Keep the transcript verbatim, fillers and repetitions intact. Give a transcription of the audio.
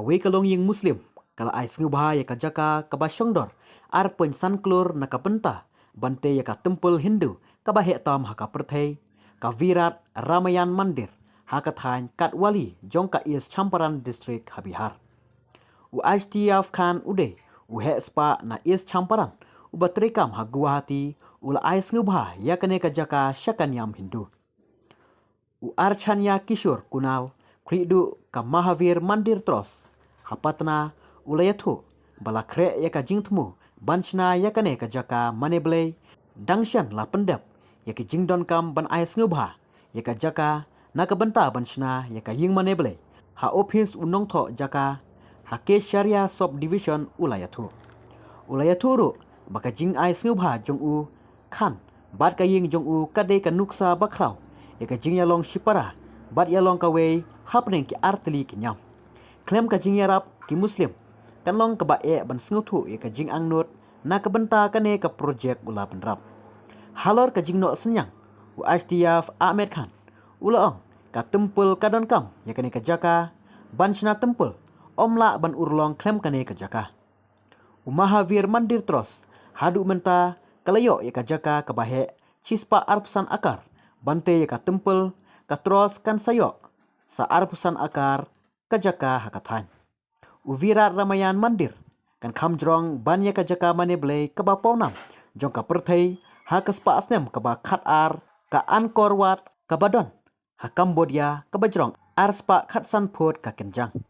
Wei ka longïing Muslim ka la ai sngewbha ïa ka jaka kaba shongdor ar point san klur na ka bynta ban tei ïa ka temple Hindu kaba heh tam ha ka pyrthei, ka Virat Ramayan Mandir, ha ka thaiñ Katwali jong ka East Champaran District ha Bihar. U Ashtiaf Khan u dei u heh spah na East Champaran uba treikam ha Guwahati u la ai sngewbha ïa kane ka jaka sha ka niam Hindu. U Archanya Kishore Kunal, khlieh duh ka Mahavir Mandir Trust ha Patna, u la ïathuh ba la khreh ïa ka jingthmu ban shna ïa kane ka jaka mane blei dang shen la pyndep ïa ki jingdonkam ban ai sngewbha ïa ka jaka na ka bynta ban shna ïa ka ïing mane blei ha ophis u nongthoh jaka ha Kecharia Sub Division, u la ïathuh. U la ïathuh ruh ba ka jingai sngewbha jong u Khan bad ka ïing jong u ka dei ka nuksa ba khraw ïa ka jingïalong shipara bad ïalong kawei hapdeng ki artylli ki niam. Khlem ka jingïarap ki Muslim kan long kaba eh ban sngewthuh ïa ka jingangnud na ka bynta kane ka projek, u la bynrap. Halor ka jingnoh synñiang, u Ashtiaf Ahmed Khan u la ong ka temple ka donkam ïa kane ka jaka ban shna temple, ym lah ban urlong khlem kane ka jaka. U Mahavir Mandir Trust haduh mynta ka la ïoh ïa ka jaka kaba heh shispah arphew san akar ban tei ïa ka temple. Ka Trust kan sa ïoh sa arphew san akar ka jaka ha ka thaiñ. U Virat Ramayan Mandir kan kham jrong ban ïa ka jaka mane blei kaba pawnam jong ka pyrthei ha ka spah snem kaba khatar, ka Angkor Wat kaba don ha Cambodia kaba jrong ar spah khatsan phut ka kynjang.